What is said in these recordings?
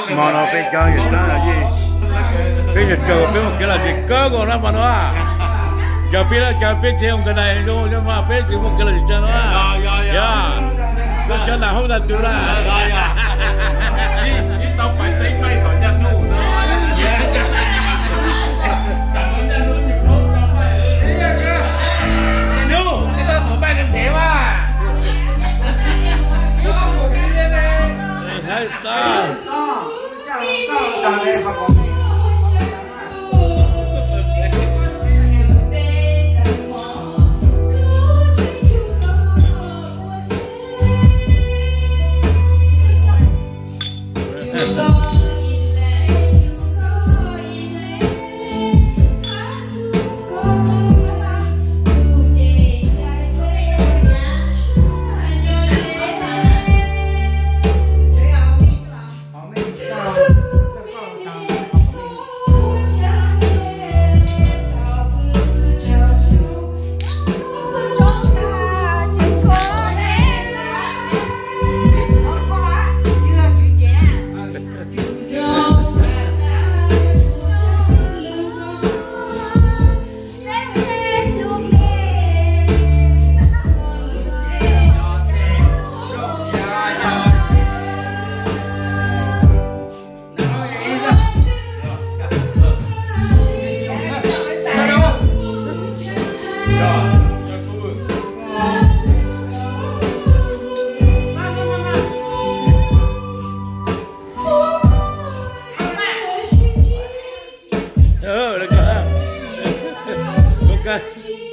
Hmo no peb cov yawm tsav yij, peb tsaws tsaws peb mus kev lom zem kawg nkaus na hmo no. Yog peb lawv cov peb tsev ua nkawd nais zoo cov mas peb tsis mus kev lom zem tsaws no. Yog, koj cov nais hoob tag tus na.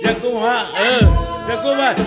Yog kuv, yog kuv mas.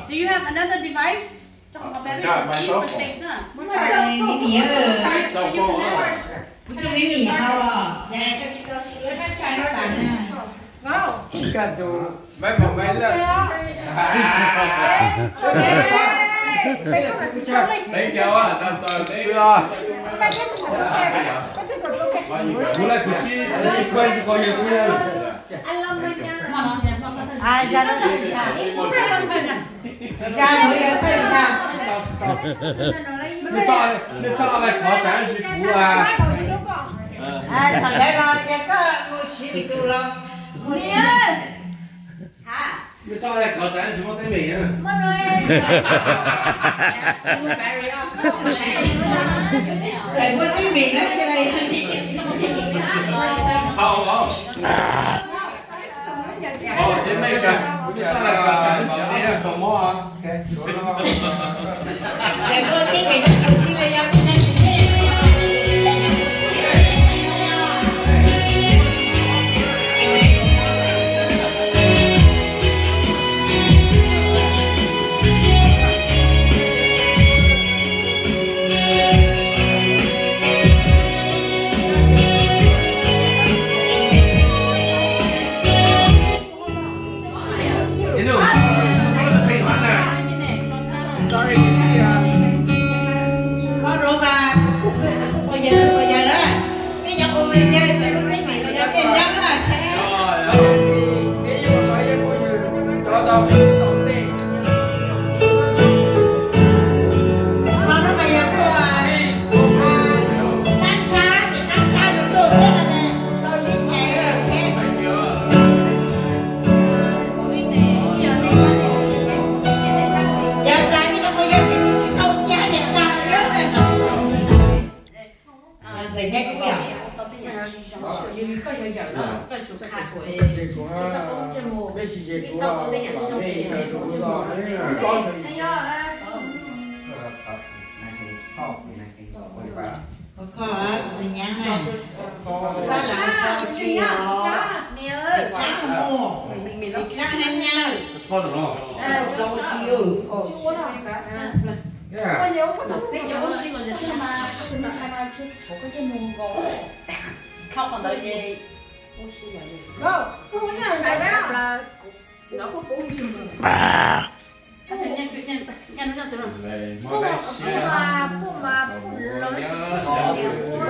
Do you have another device? Talking about battery, you mistakes, huh? Kuv tus me me hau os. Koj tus maiv pom maiv lawm. Kuv lawv kuv tsis, kuv tsis txhua tsis qhov yog kuv yog. Zaj nuav yog thawj zaj. Nws txoj, nws txoj lawv kov tsam tsis kuv. Thaum ntawd los yog koj mus siv lwm tus los mus. Nws txoj lawv kov tsam tsis muaj teeb meem. Txawm muaj teeb meem los tsis muaj. Koj, koj tus nyab na. Xab lav tsis yog, tsis dlaab mus, tsis dlaab nyab nyab, tau tsis yog.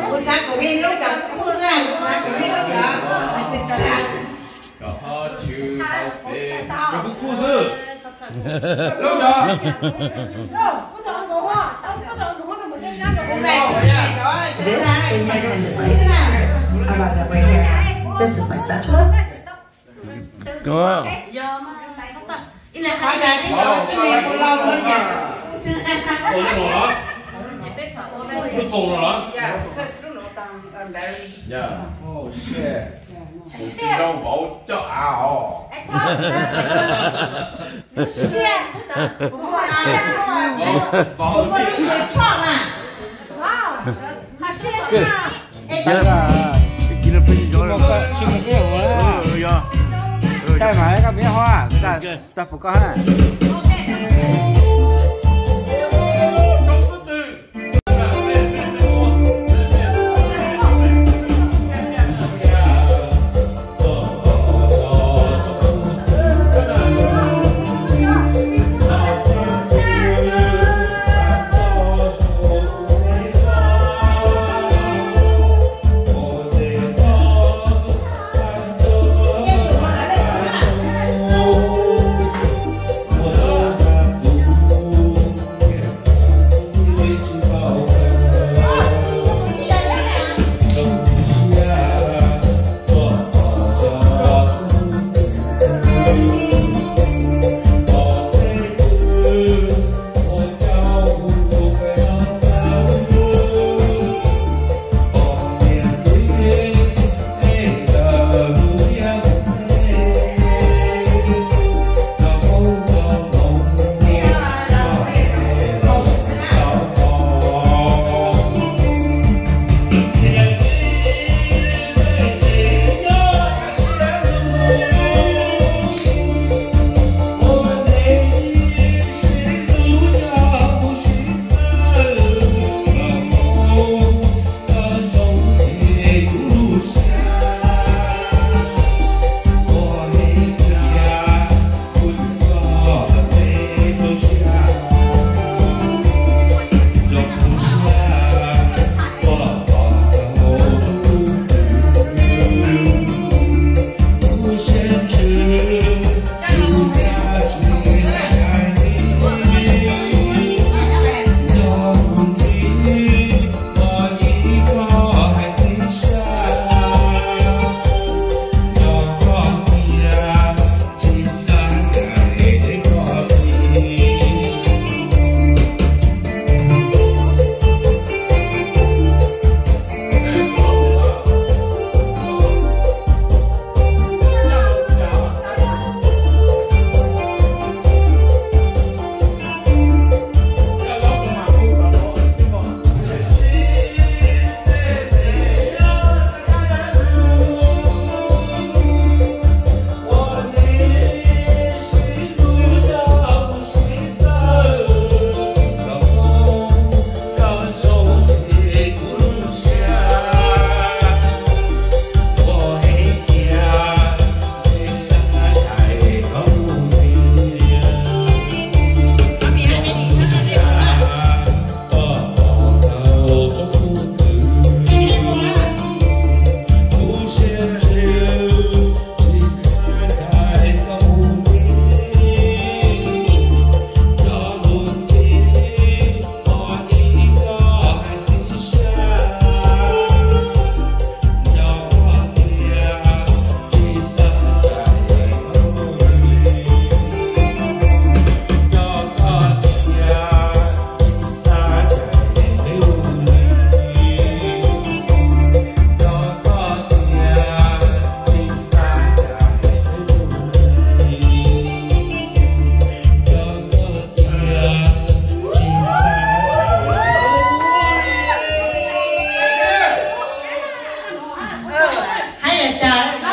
Kuv xav kom me lub cov kub xwb, kuv xav kom me lub cov txi txi. Cov kub xwb. Lub cov. This is my spatula. Qhov ntawd ib yog ib yam kuv laus ua li yam kuv xwb. Lub xoo no los? Yog. Kuv tsis zoo vauv coj av os. Tsis mus peb hu, taj mas koj miab hov, txaj puas koj ha.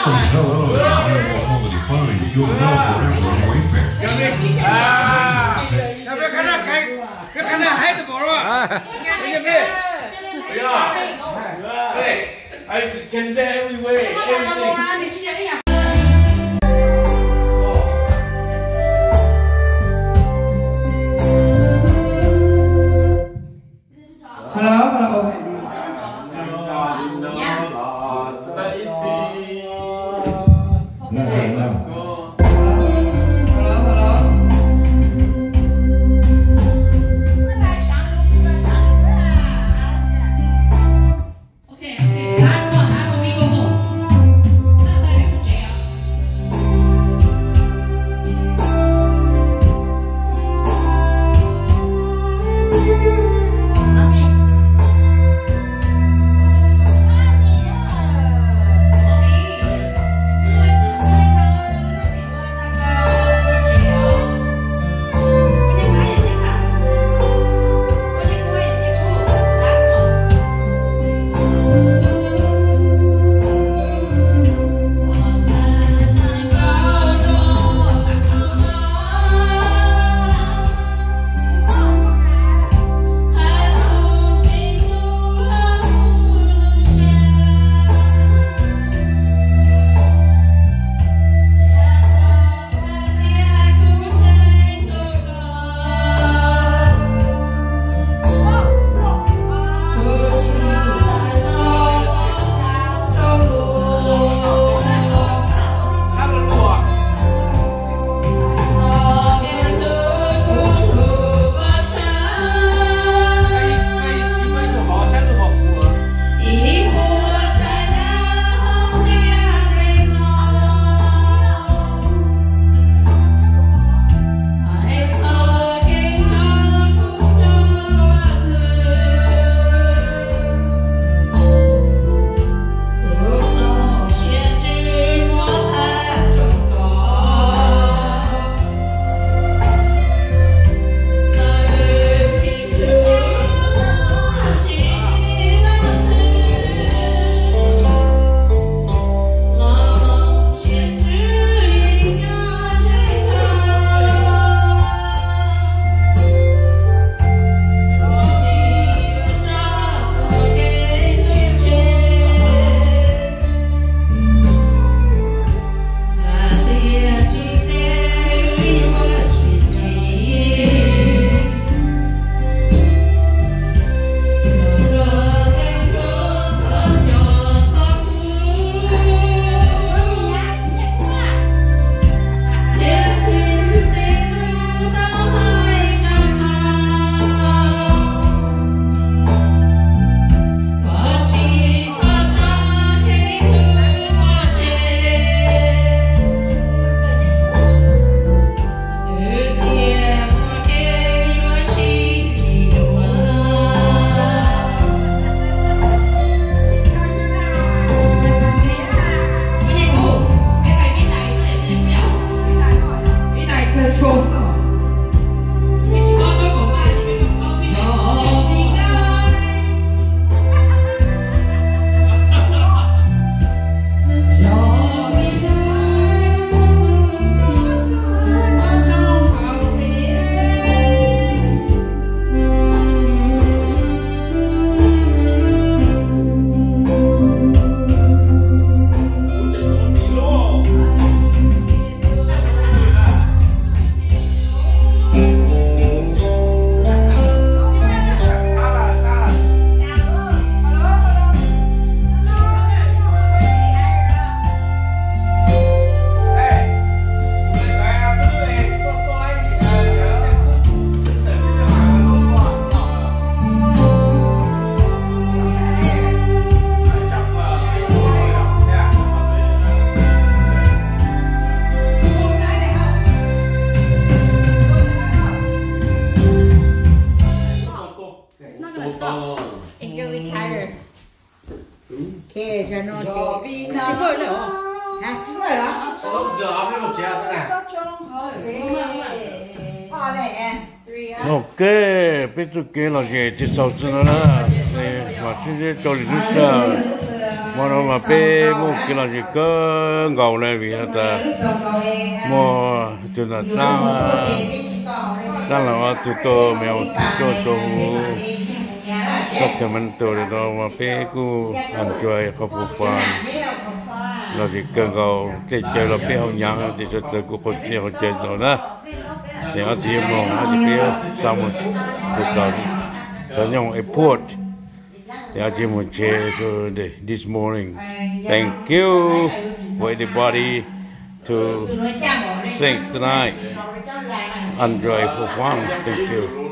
Hello, and I am Paul Define, your love forever in Wayfair. I can dance everywhere, everything. Hello, hello. Hello, hello. Ok, ok, last one, last one, we go home. It's not gonna stop. If you're retired. Ok, peb txoj kev lom zem tsis xaus txij no na, vam thiab sib ntsib rau lwm lub sij hawm. Hmo no mas peb muaj kev lom zem kawg nkaus na vim has tas muaj tus nam dlaab, dlaab los ua tug tuaj me tuaj rua huv Sacramento no mas peb kuj enjoy qhov food farm lom zem kawg nkaus. Tej cawv los peb haus nyaav, tej suav dlawg kuj qaug dlej qaug cawv txaus na. Ces ob txiv yuav moog, ob txiv peb yuav xa moog tus tom xov nyooj airport. Ces ob txiv moog tsheb this morning. Thank you for everybody to sing tonight. Enjoy for fun. Thank you.